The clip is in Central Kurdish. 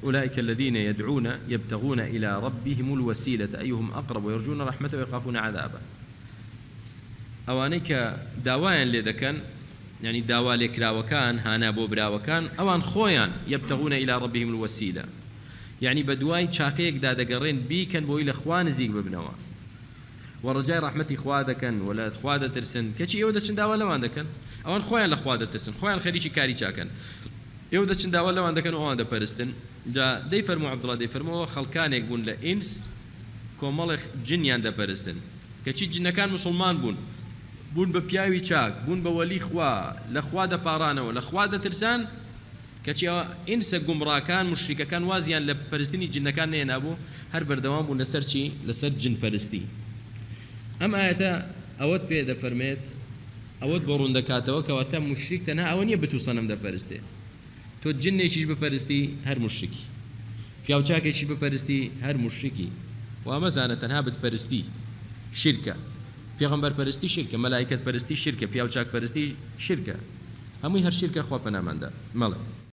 أولئك الذين يدعون يبتغون إلى ربهم الوسيلة أيهم أقرب ويرجون رحمته ويخافون عذابه. ئەوانەی کە داوایان لێ دەکەن، یانی داوا لێکراوەکان، هانا بۆ براوەکان، ئەوان خۆیان، یبتغون الی ربهم الوسیلە، یانی بەدوای چاکەیەکدا دەگەڕێن بیکەن بۆی لە خوا نزیک ببنەوە و ڕەجای ڕەحمەتی خوا دەکەن و لە خوا دەترسن، کەچی ئێوە دەچن داوا لەوان دەکەن، ئەوان خۆیان لە خوا دەترسن، خۆیان خەریکی کاری چاکەن، ئێوە دەچن داوا لەوان دەکەن و ئەوان دەپەرستن. جا دەیفەرموو عەبدوڵا دەیفەرموو ئەوە خەڵکانێک بوون لە ئینس کۆمەڵێک جنیان دەپەرستن، کەچی جنەکان موسڵمان بوون، بوون بە پیاوی چاک، بوون بە وەلی خوا، لە خوا دەپاڕانەوە، لە خوا دەترسان، کەچی ئەوە ئینسە گومڕاکان، موشریکەکان وازیان لە پەرستنی جنەکان نەهێنابوو، هەر بەردەوام بوون لەسەر چی؟ لەسەر جن پەرستی. ئەم ئایەتە ئەوەت پێ دەفەرمێت، ئەوەت بۆ ڕوون دەکاتەوە کەواتە موشریک تەنها ئەوە نییە بت و سەنەم دەپەرستێ، تۆ جنێکیش بپەرستی هەر موشریکی، پیاوچاکێکیش بپەرستی هەر موشریکی، وا مەزانە تەنها بت پەرستی شیرکە، پێغەمبەر پەرستی شیرکە، مەلائیکەت پەرستی شیرکە، پیاوچاک پەرستی شیرکە، هەمووی هەر شیرکە خوا پەنامان دا. مەڵێ.